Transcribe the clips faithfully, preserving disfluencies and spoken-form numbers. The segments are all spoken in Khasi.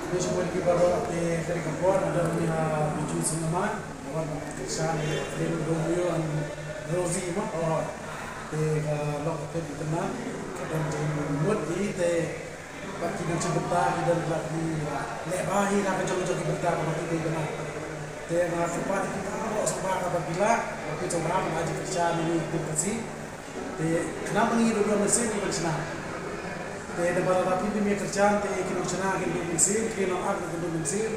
Khublei shibun ïa phi baroh, te ka dei ka por nga don ha Bijou Cinema, nga wan ban kyrshan ïa ka film Romeo and Rosie mo. Oh, te ka long ka film itynnad, ka don jingmut hi te bad ki nongshim bynta ki don la ki leh bha hi la ka jong jong ki bynta kaba ki dei bynta. Te nga kyrpad ïa phi baroh sngewbha kaba phi lah, ba phin sngewbha ban ai jingkyrshan ïa kane ka film Khasi. Te khnang ba ngi ruh don mynsiem ban shna. Te da ba la phi phi ïa kyrshan te ki nongshna kin don mynsiem, ki nongak kin don mynsiem.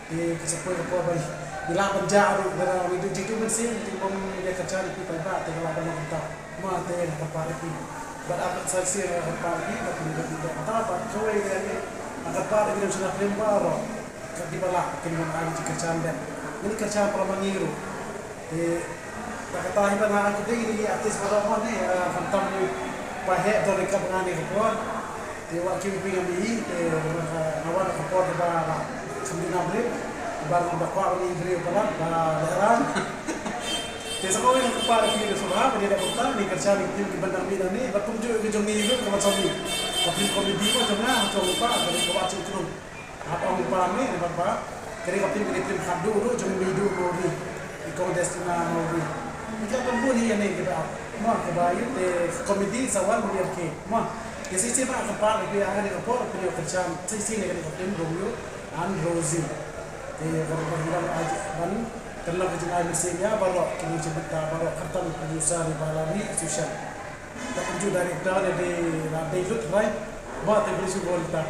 Te ka sa poi ka por ba ngi lah ban jah ruh, lada ngi don jingdon mynsiem, te bym ïa kyrshan ïa phi paidbah te ka lah ban long kumta. Ma te nga kyrpad ïa phi. Bad ap sa shisien nga kyrpad ïa phi, bad phi don kumta, bad kawei ka ïa nga kyrpad ïa ki nongshna film baroh. Kat kiba lah kin wan ai jingkyrshan lem. Ngin kyrshan para ma ngi ruh. Te da kata hi ba nga ai kti ïa ki artist baroh mo ne, ah, khamtam u Bah Heh don ryngkat bad nga ne ka por. Te wat ki pynbiang ïa i, te nga wan ka por kaba lah kham ju nam rim. Ba nga ba kwah ïa i briew palat ba lehrain. Te sa kawei nga kyrpad ïa phi ruh sngewbha ba ïa da kumta, ngin kyrshan ïa ki film kiban dang mih nangne, bad kumjuh ïa ka jong ngi ruh kaba jong ngi. Ka film comedy mo jong nga, jong u Pa, ka dei Ka Wah Tsiew Knong. Hap ong u Pa ne, ne ba ba. Ka dei ka film, ka dei film haduh ruh jong i Meidu Mawri. I Kong Destina Mawri. Ïa ka pynbun hi ïa ne kiba. Mo kaba ïa te comedy sa wan mawri ïa ke. Mo. Ïa shisien ba ka kyrpad ïa phi ha kane ka por phin ïoh kyrshan. Shisien ïa kane ka film Romeo and Rosie. Te ka ruh ban ban ban. Kan long ka jingai mynsiem ïa baroh ki nongshim bynta baroh khamtam producer ïa ba la mih Sushan. Ka kumjuh director ne dei la dei lut rai. Mo te bri su bol ta.